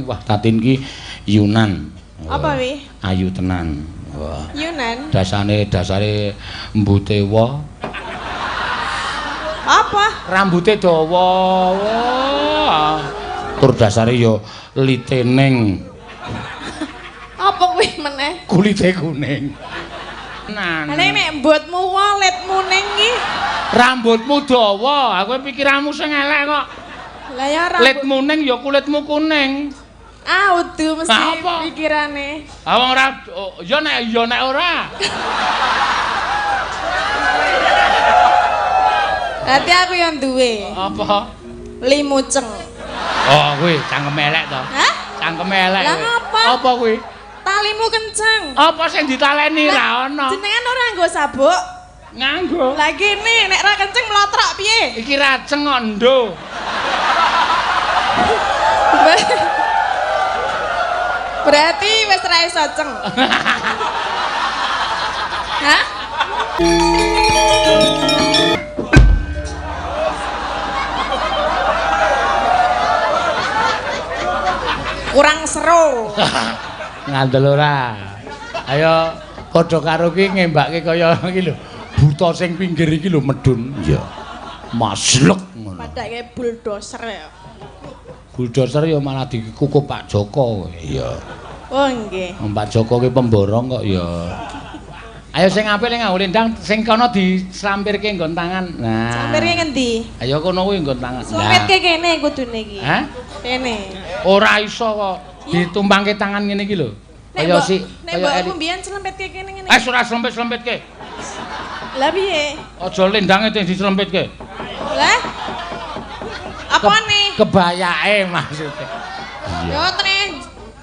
Wah, Tatin ki Yunan. Apa wi? Ayu tenan. Wah. Yunan. Dasane dasare mbute wa. Apa? Rambute dawa. Wah. Tur dasare ya litening. Apa kuwi meneh? Kulite kuning. Tenan. Lah nek mbutmu wa litmu ning ki. Rambutmu dawa, aku pikiranmu sing elek kok. Lah ya rambut. Litmu ning ya kulitmu kuning. Ah, udu mesti Apa? pikirane. Ah wong ora ya nek ora. Berarti aku yang duwe. Apa? Limuceng. Oh, kuwi cangkeme elek to. Hah? Cangkeme elek. Lah kuwi. ngapa? Apa kuwi? Talimu kenceng. Apa sing ditaleni ra ono? Jenengan ora nggo sabuk. Nganggo. Lah gini nek ra kenceng mlotrok piye? Iki raceng kok ndo. Berarti wis ra iso ceng. Hah? Kurang seru. Ngandel ora. Ayo padha karo ki ngembake kaya iki lho. Buta sing pinggir iki lho medun. Iya. Maslek ngono. Padake bulldozer ya. Bulldozer ya malah dikukup Pak Joko. Iya. Oh nggih. Pak Joko ki pemborong kok ya. Ayo sing apik ning nganggo lendang sing kono dislampirke nggon tangan. Nah. Sampirke ngendi? Ayo kono kuwi nggon tangan. Sumpitke kene kudune iki. Hah? Kene. Ora iso kok ditumpangke tangan ngene iki lho. Kaya si nek mbokku mbiyen slempitke kene ngene. Eh ora slempit-slempitke. Lah piye? Aja lendange sing dislempitke. Lah. Apane? Kebayake maksudnya. Yo trene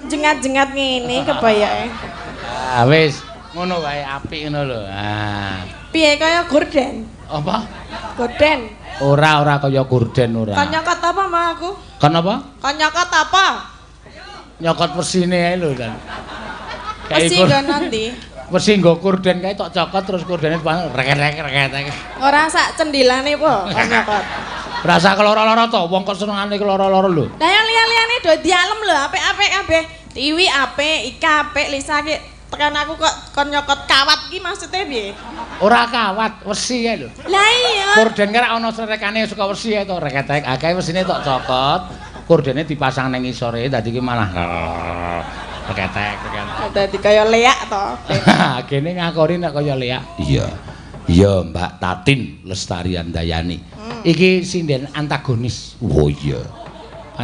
jengat-jengat ngene kebayake. Ah wis, ngono wae apik ngono lho. Ah. Piye kaya gorden? Apa? Gorden. Ora, ora kaya gorden ora. Kon nyokot apa mah aku? Kon apa? Kon nyokot apa? Nyokot wesine ae lho kan. Wesi nggo nanti. Wesi nggo gorden kae tok cokot terus gordene rek-rek rek. Ora sak cendilane po kon nyokot. Rasa keloro-loro to, wong kok senengane keloro-loro lho. Lah yang liya-liyane do dialem lho, apik-apik kabeh. Tiwi apik, Ika apik, Lisa ki tekan aku kok kon nyokot kawat ki maksudnya piye? Ora kawat, wesi kae lho. Lah iya. Gorden ki ana srerekane suka wesi kae to, rek-rek akeh wesine tok cokot, gordene dipasang ning ngisore dadi ki malah rek-rek rek. Dadi kaya leak to. Kene ngakori nek kaya leak. Iya. Iya, Mbak Tatin Lestari Handayani. Iki sinden antagonis. Oh iya.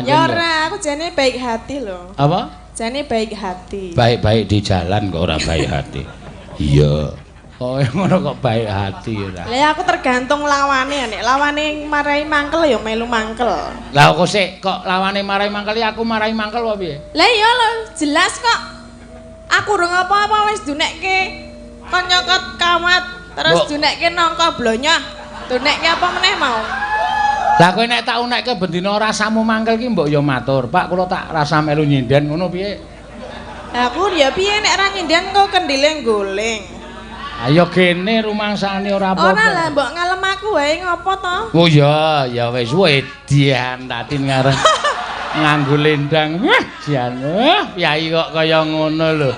Ya ora, aku jane baik hati lho. Apa? Jane baik hati. Baik-baik di jalan kok ora baik hati. Iya. Kok ngono kok baik hati ora. Lah aku tergantung lawane, nek lawane marai mangkel ya melu mangkel. Lah kok sik kok lawane marai mangkel ya aku marai mangkel apa piye? Lah iya lho, jelas kok. Aku urung apa-apa wis dunekke kon nyokot kawat, terus dunekke nangka blonyoh. Dunekke apa meneh mau? Lah kowe nek tak unekke bendina rasamu mangkel ki mbok ya matur, Pak kula tak rasa melu nyinden ngono piye? Lah aku ya piye nek ra nyinden kok kendile nggoling. Ayo gene rumangsane ora apa-apa. Ora lah mbok ngalem aku wae ngopo to? Oh iya, ya wis wedian Tatin ngarep nganggo lendang. Wah, jan. Piyai kok kaya ngono lho.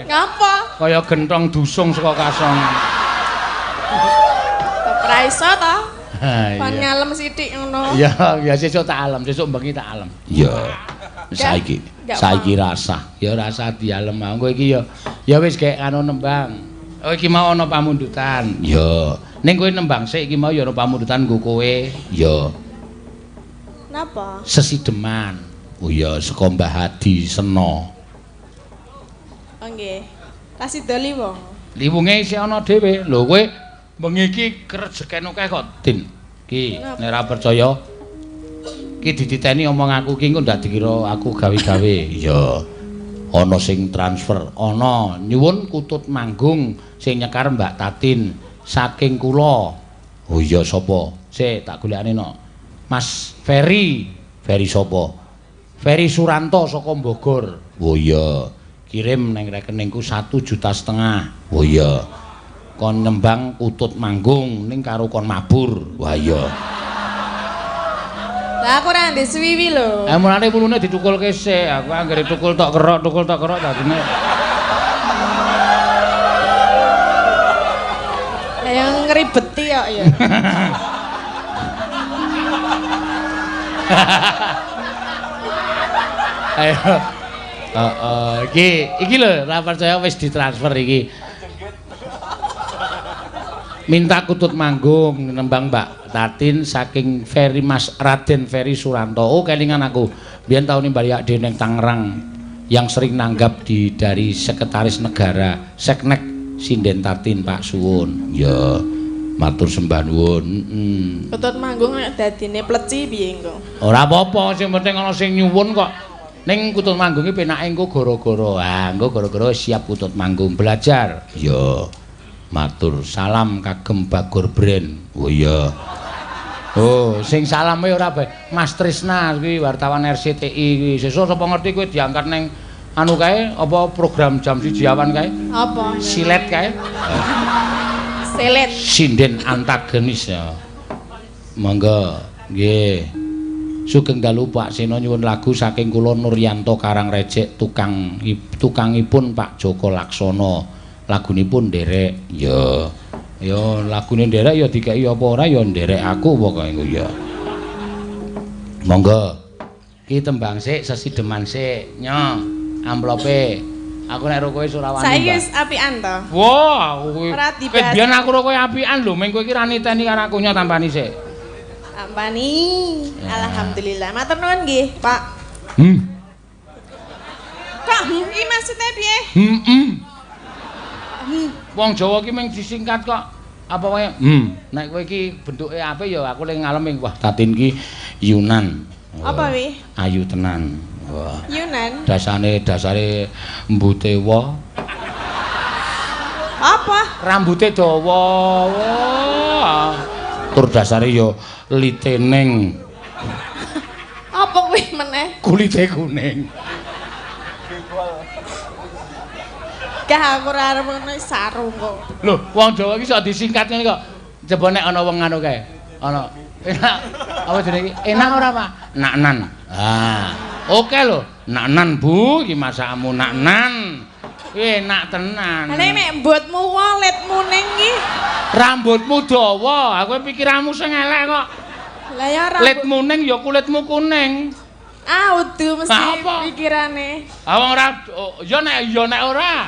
Ngapa? Kaya gentong dusung saka kasong. Ora iso to? Kon ngalem sithik ngono. Iya, ya sesuk tak alem, sesuk bengi tak alem. Iya. Saiki, saiki rasah. Ya rasah dialem engko iki ya. Ya wis gek anu nembang. Oh iki mau ana pamundutan. Iya. Ning kowe nembang sik iki mau ya ana pamundutan nggo kowe. Iya. Napa? Sesideman. Oh iya, saka Mbah Hadi Sena. Oh nggih. Kasih doli wong. Liwunge isih ana dhewe. Lho kowe bengi iki krejeken akeh kok, Din. Ki nek ora percaya ki dititeni omong aku ki engko ndak dikira aku gawe-gawe. Iya. Ana sing transfer, ana nyuwun kutut manggung sing nyekar Mbak Tatin saking kula. Oh iya sapa? Sik tak golekane no. Mas Ferry. Ferry sapa? Ferry Suranto saka Bogor. Oh iya. Kirim nang rekeningku 1,5 juta. Oh iya. Kon nembang kutut manggung ning karo kon mabur. Wah iya. Lah aku ora ndek suwiwi lho. Mulane wulune ditukulke sik. Aku anggere tukul tok kerok dadine. Lah yang ngribeti kok ya. Ayo. Heeh, iki lho ora percaya wis ditransfer iki. Minta kutut manggung nembang Mbak Tatin saking Ferry Mas Raden Ferry Suranto. Oh kelingan aku. Biyen taun nimbali ade ning Tangerang yang sering nanggap di dari Sekretaris Negara Seknek Sinden Tatin Pak Suwun. Ya, matur sembah nuwun. Heeh. Kutut manggung nek dadine pleci piye engko? Ora apa-apa, sing penting ana sing nyuwun kok. Ning kutut manggung iki penake engko gara-gara. Ah, engko gara-gara siap kutut manggung belajar. Ya. Matur salam kagem Bagor Brand. Oh iya. Oh, sing salame ora bae. Mas Trisna kuwi wartawan RCTI kuwi. Sesuk sapa ngerti kowe diangkat ning anu kae apa program jam 1 awan kae? Apa? Silet kae. Silet. Sinden antagonis ya. Monggo. Nggih. Sugeng dalu Pak Seno nyuwun lagu saking kula Nuryanto Karangrejek tukangipun Pak Joko Laksono. Lagunipun nderek. Ya. Ya lagune nderek ya dikeki apa ora ya nderek aku pokoke engko ya. Monggo. Ki tembang sik sesideman sik. Nyo, amplope. Aku nek ro kowe ora wani. Saiki wis apian to? Wah, aku kuwi. Biyen aku ro kowe apian lho, meng kowe iki ra niteni karo aku nyo tampani sik. Tampani. Alhamdulillah. Matur nuwun nggih, Pak. Kok iki maksude piye? Heeh. Wong Jawa ki mung disingkat kok. Apa wae? Nek kowe iki bentuke apik ya aku ling ngalem wah Tatin ki Yunan. Apa wi? Ayu tenan. Wah. Yunan. Dasare mbute wa. Apa? Rambute dawa. Wah. Tur dasare ya liteneng. Apa kuwi meneh? Kulite kuning. Gah aku ora arep ngono sarung kok. Lho, wong Jawa iki sok disingkat ngene kok. Coba nek ana wong anu kae. Ana. Enak. Apa jenenge iki? Enak ora, Pak? Naknan. Ah. Oke lho, naknan Bu, iki masakmu naknan. Enak tenan. Lah nek mbotmu waletmu ning iki. Rambutmu dawa, aku pikiranmu sing elek kok. Lah ya rambut. Letmu ning ya kulitmu kuning. Ah, udu mesti pikirane. Ah wong ora ya nek ora.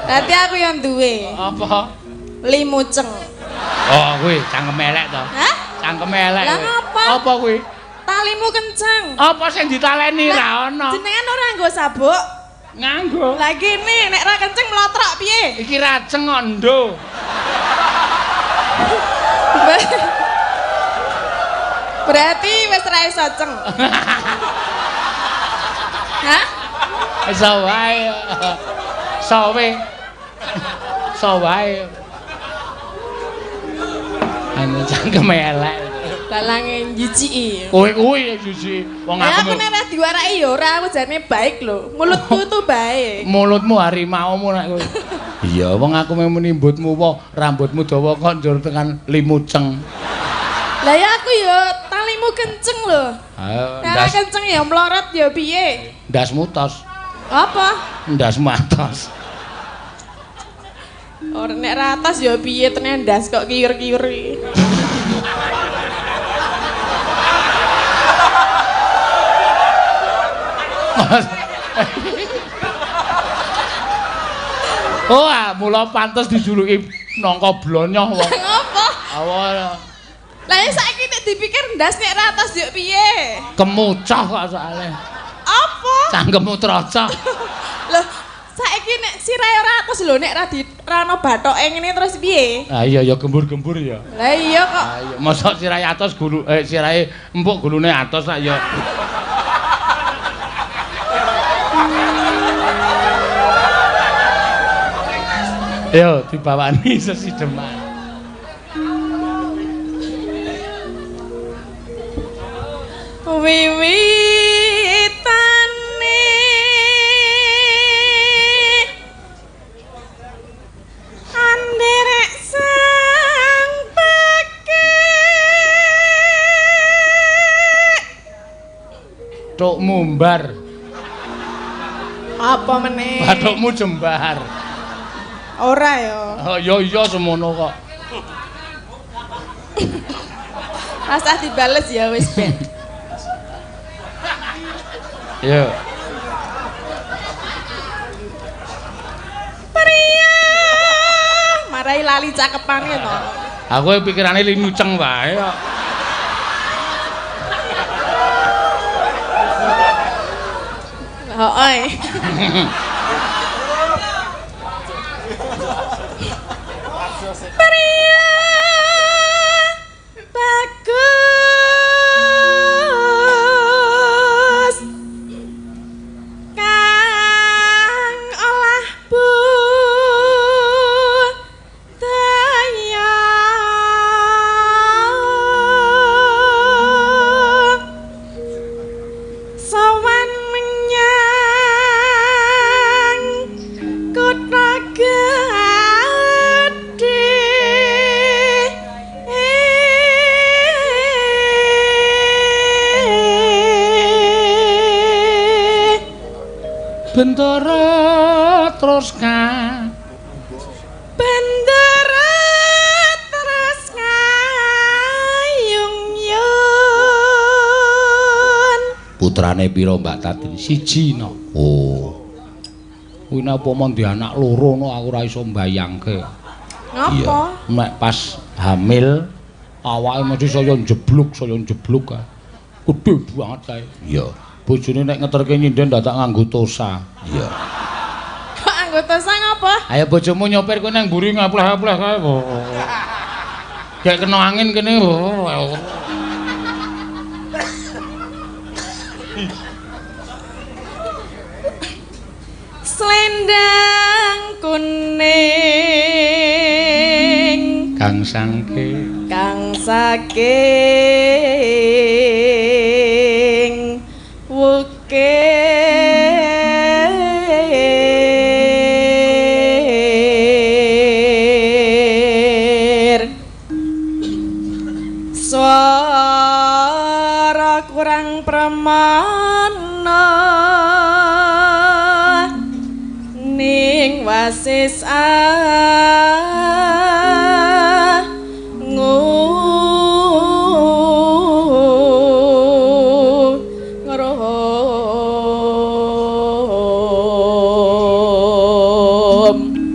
Dadi aku yang duwe. Apa? Limuceng. Oh, kuwi cangkeme elek to. Hah? Cangkeme elek. Lah ngapa? Apa kuwi? Talimu kenceng. Apa sing ditaleni ra ono? Jenengan ora nganggo sabuk? Nganggo. Lah kene nek ra kenceng mlotrok piye? Iki raceng kok ndo. Berarti wis ra iso ceng. Hah? Iso wae. Sowe. Iso wae. Anu cangkeme elek. Balange njijiki. Kowe kuwi jijiki. Wong aku nek ora diwaraki ya ora, aku jane baik lho. Mulutku tuh baik. Mulutmu harimaumu nek kowe. Iya, wong aku muni mbutmu wae, rambutmu dawa kok njur tekan limuceng. Lah ya aku ya talimu kenceng lho. Ayo, ndas kenceng ya mlorot ya piye? Ndasmu tos. Apa? Ndasmu atos. Ora nek ra atos ya piye tenan ndas kok kiyur-kiyur iki. Oh, mula pantes dijuluki nangka blonyoh wong. Ngopo? Awal. Lah saiki nek dipikir ndas nek ra atos yo piye? Kemucoh kok soalé. Apa? Cangkemmu trocok. Loh, saiki nek sirahe ora atos lho nek ra di ra ono bathoke ngene terus piye? Ah iya ya gembur-gembur ya. Lah iya kok. Ah iya, mosok sirahe atos gulu sirahe empuk gulune atos sak ya. Yo dibawani sesideman. Wiwitane anderek sang pangeran Bathukmu mbar. Apa meneh? Bathukmu jembar. Ora ya. Oh iya iya semono kok. Rasah dibales ya wis ben. Yo. Priya, marai lali cakepane to. Aku pikirane linuceng wae kok. Heeh. Priya bagus kang olah budaya sowan menyang kutha gedhe. Bendara terus ka Bendara terus ngayung yun. Putrane pira Mbak Tatin? Siji no. Oh. Kuwi nek upama ndek anak loro no aku ora iso mbayangke. Ngapa? Nek pas hamil awake mesti saya njebluk kae. Gedhe banget kae. Iya. Bojone nek ngeterke nyinden dadak nganggo tosa. Iya. Kok nganggo tosa ngapa? Ayo bojomu nyopir kowe nang mburi ngapleh-apleh kae. Gek kena angin kene. Slendang kuning kang sangke kang saking wukir swara kurang pramana ning wasis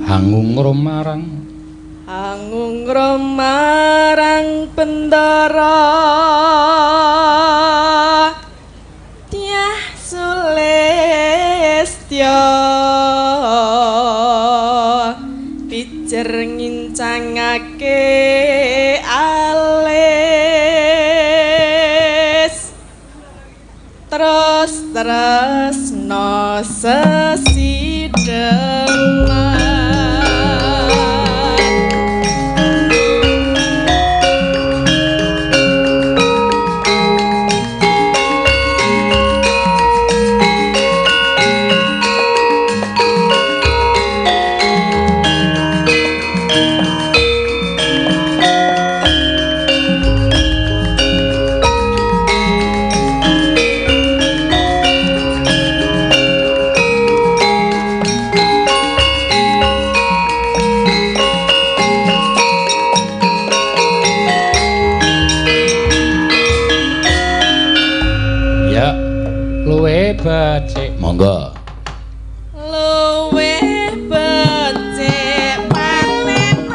hangung marang Bendara Dyah Sulistya pijer ngincangake alis terus tresna sesideman. Becik monggo luwih becik paten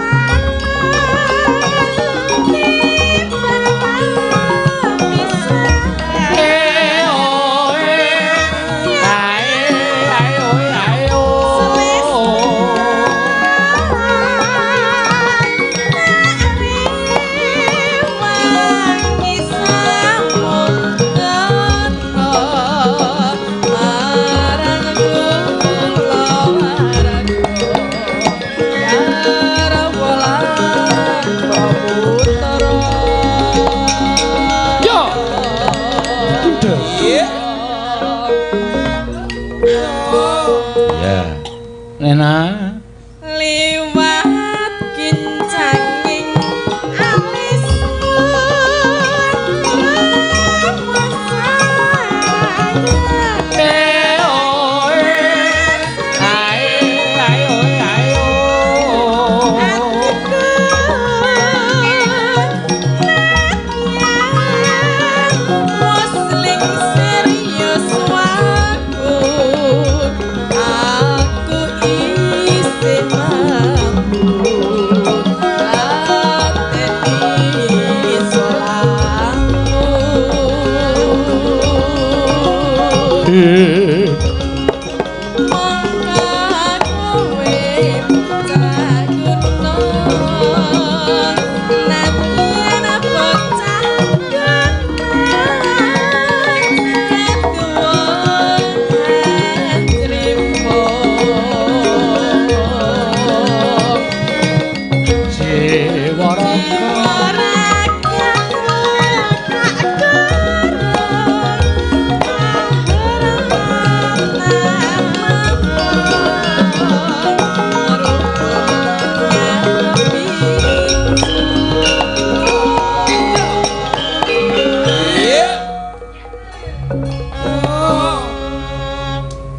Nena liwat kincanging alis.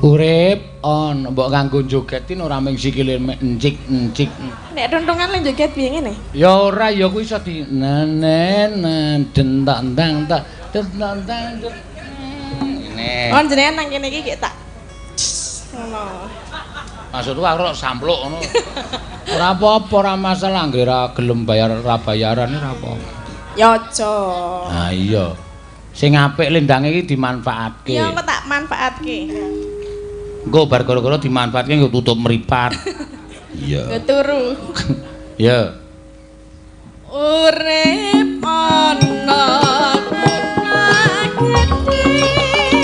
Urip on mbok kanggo jogetin ora mung sikile encik-encik. Nek tuntungan le joget piye ngene? Ya ora ya kuwi iso di nenen dentak ndang tak dentak ndang. Ngene. Kon jenengan nang kene iki gek tak ngono. Maksudku aku rok sampluk ngono. Ora apa-apa, ora masalah anggere ra gelem bayar ora bayaran ora apa-apa. Ya aja. Ha iya. Sing apik lendange iki dimanfaatke. Ya engko tak manfaatke. Engko bar gara-gara dimanfaatke nggo tutup mripat. Iya. Nggo turu. Ya. Urip ana kutha gedhe kawitan.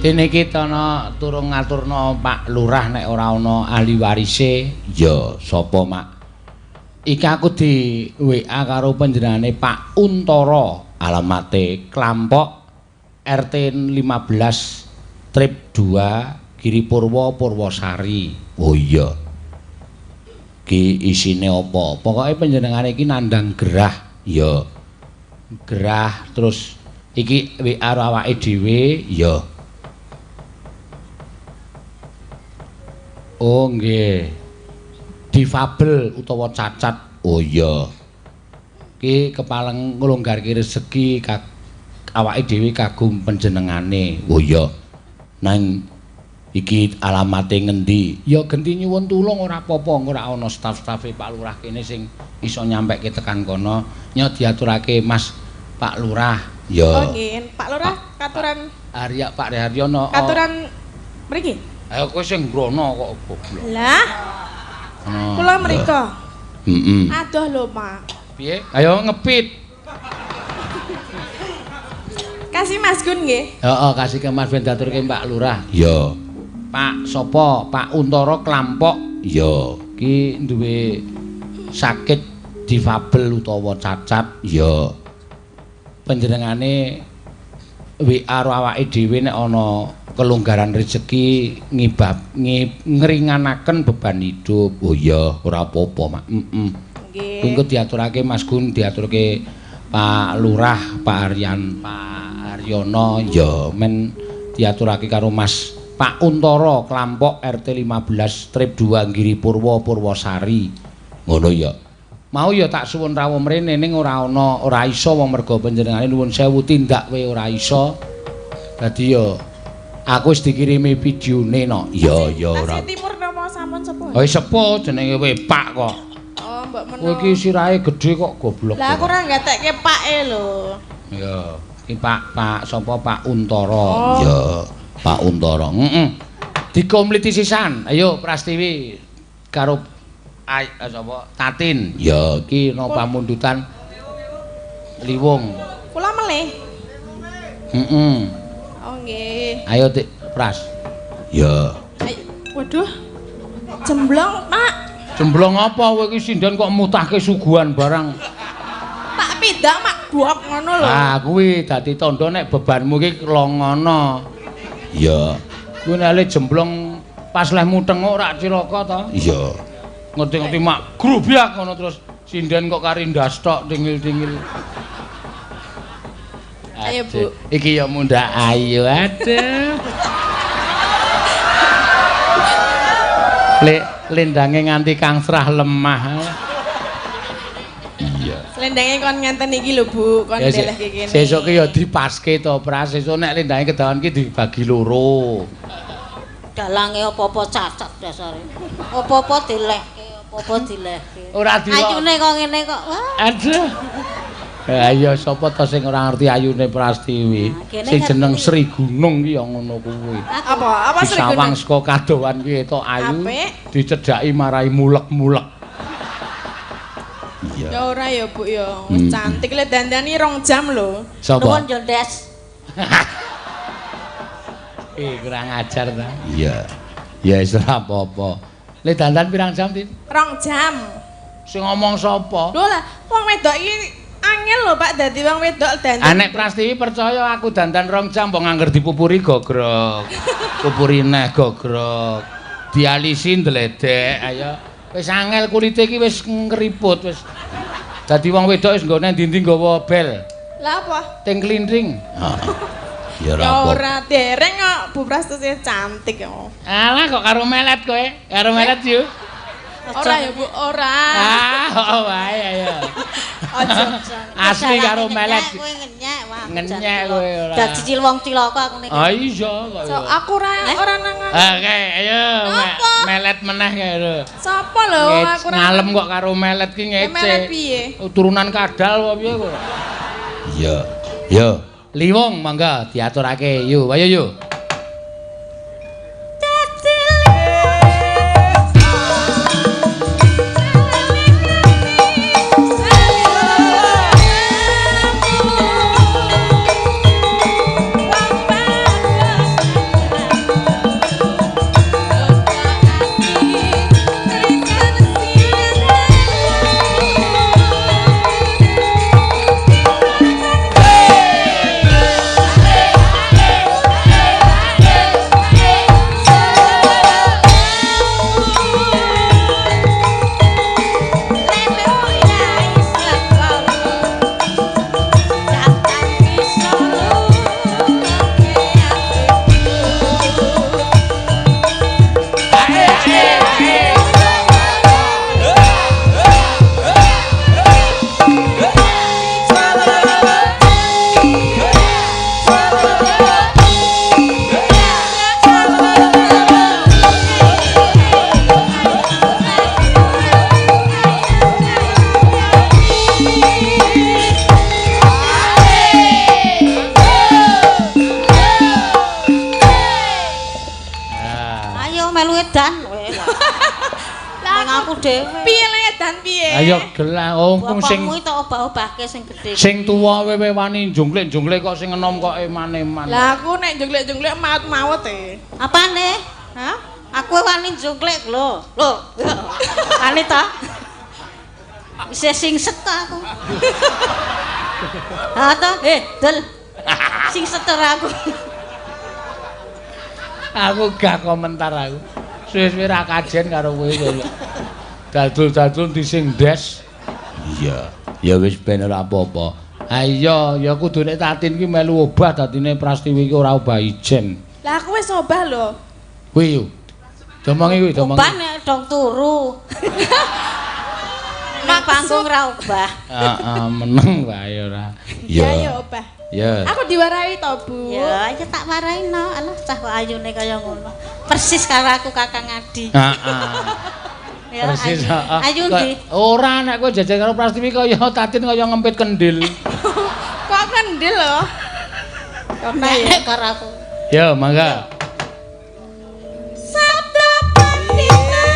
Dene iki ana turung ngaturna Pak Lurah nek ora ana ahli warise. Ya, sapa, Mak? Iki aku di WA karo panjenengane Pak Untara, alamate Klampok RT 15 Trip 2 Giri Purwo Purwosari. Oh iya. Ki isine apa? Pokoke panjenengane iki nandhang gerah. Ya. Gerah terus iki WA karo awake dhewe. Ya. Oh nggih. Difabel utawa cacat. Oh iya. Ki kepaleng nglonggarke rezeki awake dhewe kagum panjenengane. Oh iya. Nang iki alamate ngendi? Ya genti nyuwun tulung ora apa-apa, ora ana staf-stafe Pak Lurah kene sing iso nyampekke tekan kono. Nyo diaturake Mas Pak Lurah. Ya. Oh nggih, Pak Lurah katuran Arya Pak Haryono. Katuran mriki. Ayo kowe sing ngrono kok goblok. Lah. Kula mriko. Heeh. Adoh lho, Pak. Piye? Ayo ngepit. Kasih Mas Gun nggih. Heeh, kasih ke Mas ben diaturke Pak Lurah. Ya. Pak sapa? Pak Untara Klampok. Ya. Ki duwe sakit difabel utawa cacat. Ya. Panjenengane WA karo awake dhewe nek ana kelonggaran rezeki ngringanaken beban hidup. Oh iya, ora apa-apa, Mak. Heeh. Nggih. Engko diaturake Mas Gun, diaturke Pak Lurah, Pak Aryan, Pak Haryono, ya men diaturake karo Mas Pak Untara Klampok RT 15 Trip 2 Giri Purwo Purwosari. Ngono ya. Mau ya tak suwun rawuh mrene ning ora ana, ora iso wong merga panjenengane nuwun sewu tindak we ora iso. Dadi ya aku wis dikirimi videone no. Ya ya ora. Tasih Timur napa sampun sepuh? Oh sepuh jenenge we Pak kok. Oh mbok menawa. Kowe iki sirahe gedhe kok goblok. Lah aku ora nggatekke Pake lho. Ya, iki Pak Pak sapa Pak Untara. Oh. Ya, Pak Untara. Heeh. Dikompliti sisan. Ayo Prastiwi karo sapa Tatin. Ya, iki ana pamundutan Liwung. Kula melih. Heeh. Oh nggih. Ayo Tik Pras. Ya. Waduh. Jemblong, Pak. Jemblong apa kowe iki sinden kok mutahke suguhan barang. Tak pidak mak guok ngono lho. Ah kuwi dadi tandha nek bebanmu iki longono. Iya. Kuwi nek le jemblong pas lehmu tenguk rak cilaka to. Iya. Ngerti-ngerti mak grubyak ngono terus sinden kok kari ndas tok dingil-dingil. Ayo Bu. Iki ya mundhak ayu aduh. Lendange nganti kangsrah lemah. Iya. Lendange kon ngenten iki lho Bu, kon delehke kene. Sesuk ki ya dipaske to, Pras. Sesuk nek lendange kedawan ki dibagi loro. Dalange apa-apa cacat dasare. Apa-apa dilehke, apa-apa dilehke. Ora dilok. Ayune kok ngene kok. Wah. Aduh. Ayo sapa to sing ora ngerti ayune Prastiwi? Sing jeneng Sri Gunung ki ya ngono kuwi. Apa? Apa Sri Gunung? Disawang saka kadowan ki etok ayu, dicedhaki marai mulek-mulek. Iya. Ya ora ya Bu ya, wis cantik le dandani 2 jam lho. Sapa? Nuwun yo Des. Kurang ajar ta. Iya. Ya wis ora apa-apa. Le dandan pirang jam, Tin? 2 jam. Sing ngomong sapa? Lho lah, wong wedok iki angel lho Pak dadi wong wedok dandan. Anek Prastiwi percaya aku dandan 2 jam mbok ngangger dipupuri gogrok. Pupuri neh gogrok. Dialisi ndledek ayo. Wis angel kulite iki wis ngriput wis. Dadi wong wedok wis nggone ndi-ndi nggawa bel. Lah apa? Ting klinting. Heeh. Ya ora dereng kok Bu Prastiwi cantik kok. Alah kok karo melet kowe? Karo melet yo. Ora ya Bu, ora. Ah, wae ayo. Aja. Asli karo melet. Kowe ngenyek wah. Ngenyek kowe ora. Dadi cil wong cilaka aku niki. Ah iya kok. So, aku ora ora nang. Oke, ayo melet meneh kae lho. Sapa lho aku ora. Ngalem kok karo melet ki ngece. Melet piye? Turunan kadal apa piye kok. Iya. Yo, Liwung mangga diaturake. Yo, ayo yo. Hey! edan kowe. Lah aku dhewe. Piye le edan piye? Ayo gelah wong sing bapakmu tak obah-obahke sing gedhe. Sing tuwa wewe wani jungklik-jungklik kok sing enom kok eman-eman. Lah aku nek jungklik-jungklik maut-maut e. Apane? Hah? Aku wani jungklik lho. Lho. Wani ta? Isih singset ta aku. Ha ta? Dul. Singset ora aku. Aku gak komentar aku. Suwe-suwe ra kajen karo kowe kowe. Dadul-dadul di sing des. Iya, ya wis ben ora apa-apa. Ha iya, ya kudune Tatin ki melu obah dadine Prastiwi ki ora obah ijen. Lah aku wis obah lho. Kuwi yo. Domongi kuwi, domongi. Obah nek dong turu. Nek panggung ra obah. Heeh, meneng wae ora. Ya ya obah. Ya. Aku diwarahi to, Bu. Ya, ya tak warahi no. Alah cah kok ayune kaya ngono. Persis karo aku Kakang Adi. Heeh. Persis, heeh. Ayu ndi? Ora nek kowe jajal karo Prastiwi kaya Tatin kaya ngempit kendil. Kok kendil lho? Karena ya karo aku. Ya, mangga. Sabda pandita.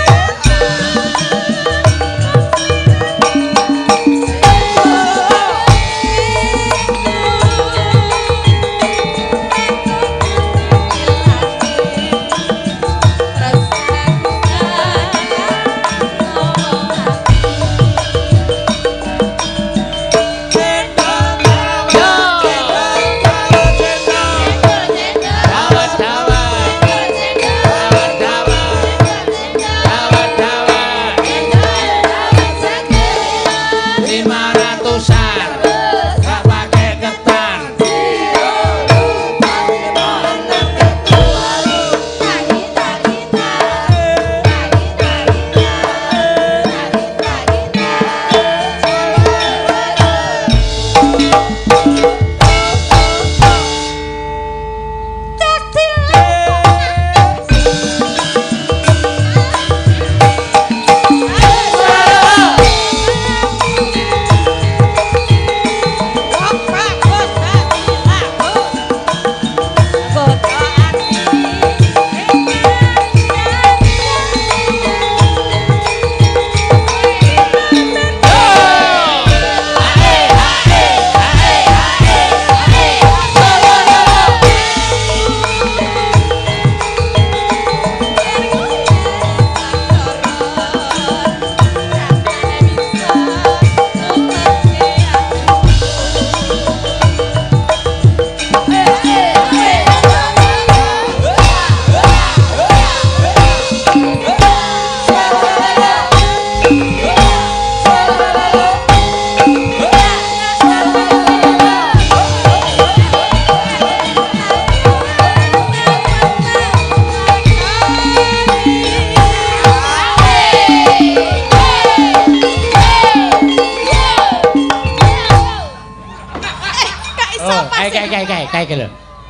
Kae lho.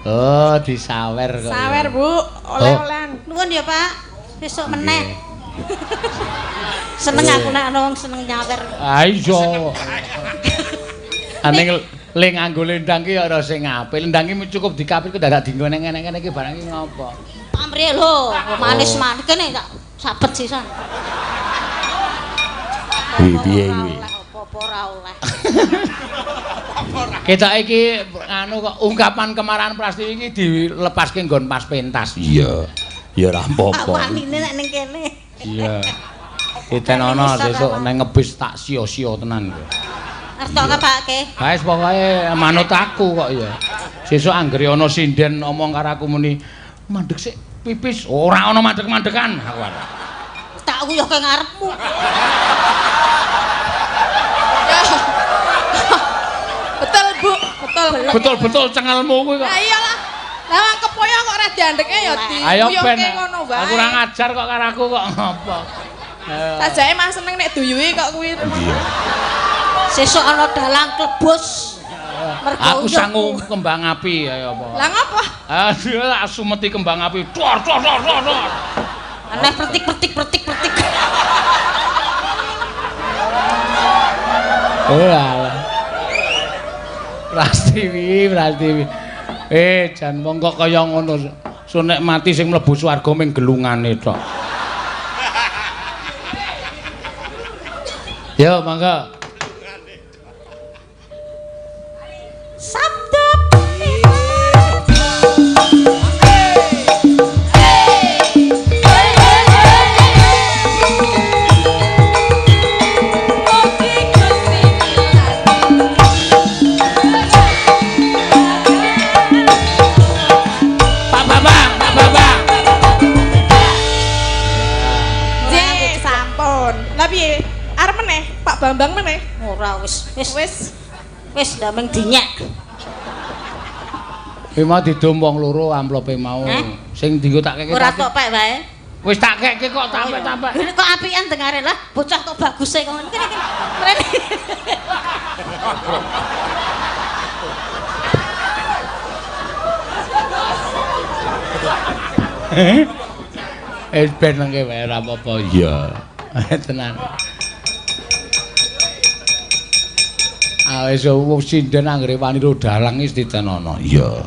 Oh, disawer kok. Sawer, Bu. Oleh-olehan. Nuwun ya, Pak. Besok meneh. Seneng aku nek ana wong seneng nyawer. Ah iya. Aning le nganggo lendang ki ya ora sing apik. Lendang ki cukup dikapit kok dadak dienggo nang ngene-ngene iki barang iki ngopo. Pamrih lho, manis-manis kene tak sabet sisan. Piye kuwi? Apa-apa ora oleh. Ketok iki anu kok ungkapan kemarahan Prastiwi iki dilepaske nggon pas pentas. Iya. Ya ora apa-apa. Wanine nek ning kene. Iya. Ditenono sesuk nang ngebis tak sia-sia tenan kowe. Arep tok kepake. Ha wis pokoke manut aku kok ya. Sesuk anggere ana sinden omong karo aku muni mandek sik pipis, ora ana mandek-mandekan aku arep. Tak uyuhke ngarepmu. Betul, Bu. Betul. Betul-betul cengelmu kuwi kok. Lah iyalah. Lah wong kepoyo kok ora diandeke ya diuyuhke ngono wae. Aku ora ngajar kok karo aku kok ngopo. Sajake mah seneng nek duyuhi kok kuwi. Iya. Sesuk ana dalang klebus. Aku sangu kembang api ayo apa. Lah ngopo? Aduh, tak sumeti kembang api. Dor dor dor dor. Aneh pertik pertik pertik pertik. Oh alah. Prastiwi, Prastiwi. Jan wong kok kaya ngono. Sunek mati sing mlebu swarga ming gelungane tok. Yo mangga. Sabda Pak Bambang, Pak Bambang. Nggih, sampun. Lah piye? Arep meneh, Pak Bambang meneh. Ora wis, wis Wis. wis ndameng dinyak. Kuwi mau didum wong loro amplope mau. Hah? Sing dienggo tak keke. Ora tok pek wae. Wis tak keke kok tampek-tampek. Ini kok apian dengare lah, bocah kok baguse kok ngene iki. Mrene. Eh ben nengke wae ora apa-apa. Iya. Tenan. Ah wis wong sinden anggere wani ro dalang wis ditenono. Iya.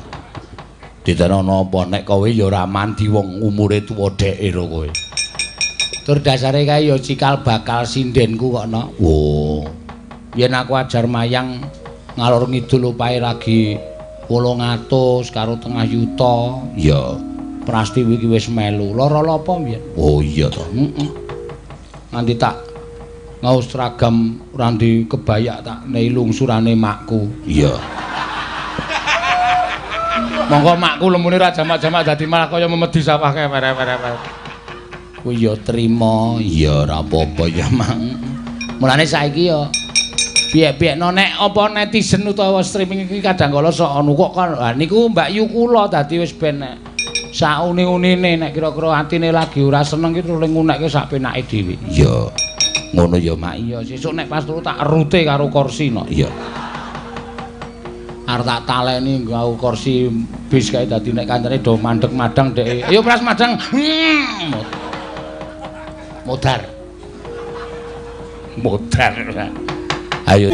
Ditenono apa nek kowe ya ora mandi wong umure tuwa dheke lho kowe. Tur dasare kae ya cikal bakal sindenku kok no. Oh. Yen aku ajar mayang ngalor ngidul opahe lagi 800 karo tengah yuta. Iya. Prastiwi iki wis melu. Lara apa mbiyen? Oh iya to. Heeh. Nganti tak ngaos seragam randi kebayak tak nei lungsurane makku. Iya. Monggo makku lemune ra jamak-jamak dadi malah kaya memedi sawah kae were-were. Kuwi ya trima, ya ora apa-apa ya mang. Mulane saiki ya piye-piyekno nek apa netizen utawa streaming iki kadang kala sok anu kok kan. Ha niku Mbak Yu kula dadi wis ben nek sauni-unine nek kira-kira atine lagi ora seneng iki terus ngunekke sak penake dhewe. Iya. Ngono ya Mak. Iya, sesuk nek pas turu tak rute karo kursi no. Iya. Arep tak taleni nggawa kursi bis kae dadi nek kancane do mandeg madang dhek. Ayo pras madang. Modar. Modar. Ayo.